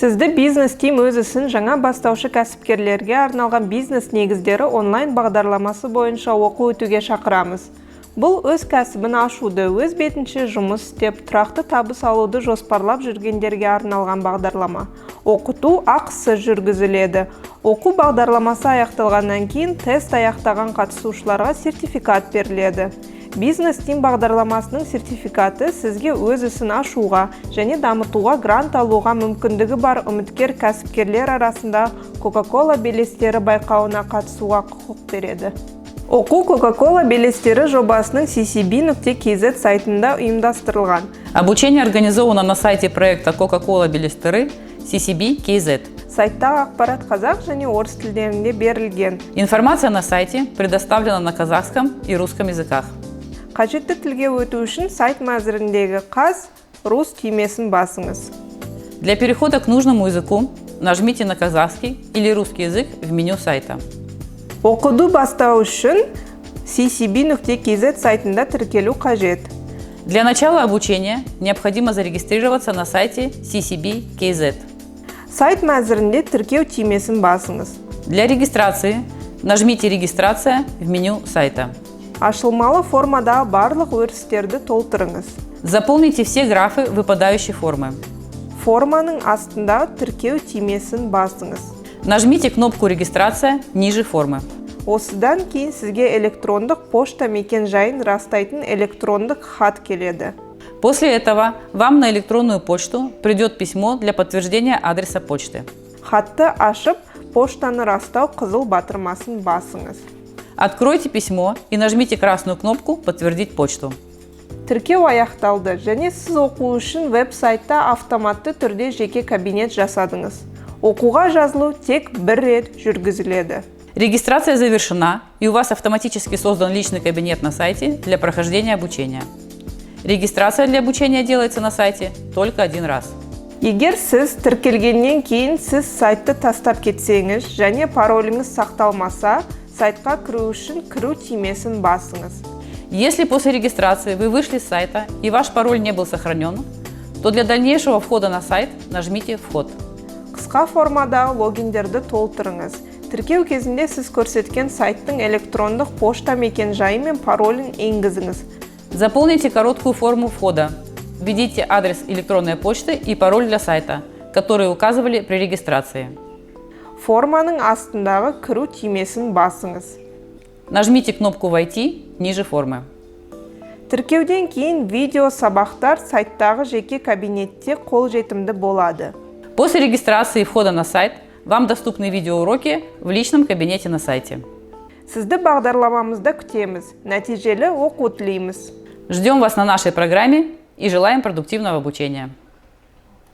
Сізді Бизнес Тим өз ісін жаңа бастаушы кәсіпкерлерге арналған «Бизнес негіздері» онлайн бағдарламасы бойынша оқу өтуге шақырамыз. Бұл өз кәсібін ашуды, өз бетінше жұмыс істеп, тұрақты табыс алуды жоспарлап жүргендерге арналған бағдарлама. Оқыту ақысыз жүргізіледі. Оқу бағдарламасы аяқталғаннан кейін тест аяқтаған қатысушыларға сертификат беріледі. Бизнес Тим бағдарламасының сертификаты сізге өз ісін ашуға және дамытуға грант алуға мүмкіндігі бар үміткер кәсіпкерлер арасында «Кока-Кола белестері» байқауына қатысуға құқық береді. Оқу «Кока-Кола белестері» жобасының ccb.kz сайтында ұйымдастырылған. Обучение организовано на сайте проекта Coca-Cola Белестері CCB KZ. Сайттағы ақпарат қазақ және орыс тілдерінде берілген. Информация на сайте предоставлена на казахском и русском языках. Қажетті тілге өту үшін сайт мәзіріндегі «қаз», «рус» түймесін басыңыз. Для перехода к нужному языку нажмите на казахский или русский язык в меню сайта. Оқуды бастау үшін ccb.kz сайтында тіркелу қажет. Для начала обучения необходимо зарегистрироваться на сайте CCB KZ. Сайт мәзірінде «Тіркеу» түймесін басыңыз. Для регистрации нажмите «Регистрация» в меню сайта. Ашылмалы формадағы барлық өрістерді толтырыңыз. Заполните все графы выпадающей формы. Форманың астындағы «Тіркеу» түймесін басыңыз. Нажмите кнопку «Регистрация» ниже формы. Осыдан кейін сізге электрондық пошта мекен жайын растайтын электрондық хат келеді. После этого вам на электронную почту придет письмо для подтверждения адреса почты. Хатты ашып, «Поштаны растау» қызыл батырмасын басыңыз. Откройте письмо и нажмите красную кнопку «Подтвердить почту». Тіркеу аяқталды және сіз оқу үшін веб-сайтта автоматты түрде жеке кабинет жасадыңыз. Оқуға жазылу тек бір рет жүргізіледі. Регистрация завершена, и у вас автоматически создан личный кабинет на сайте для прохождения обучения. Регистрация для обучения делается на сайте только один раз. Егер сіз тіркелгеннен кейін сіз сайтты тастап кетсеңіз және пароліңіз сақталмаса, сайтқа кіру үшін «Кіру» түймесін басыңыз. Если после регистрации вы вышли с сайта и ваш пароль не был сохранен, то для дальнейшего входа на сайт нажмите «Вход». Қысқа формадағы логиндерді толтырыңыз. Тіркеу кезінде сіз көрсеткен сайттың электрондық пошта мекен-жайы мен паролін енгізіңіз. Заполните короткую форму входа. Введите адрес электронной почты и пароль для сайта, которые указывали при регистрации. Форманың астындағы «Кіру» түймесін басыңыз. Нажмите кнопку «Войти» ниже формы. Тіркеуден кейін видео сабақтар сайттағы жеке кабинетте қолжетімді болады. После регистрации и входа на сайт вам доступны видеоуроки в личном кабинете на сайте. Сізді бағдарламамызда күтеміз. Нәтижелі оқу тілейміз. Ждем вас на нашей программе и желаем продуктивного обучения.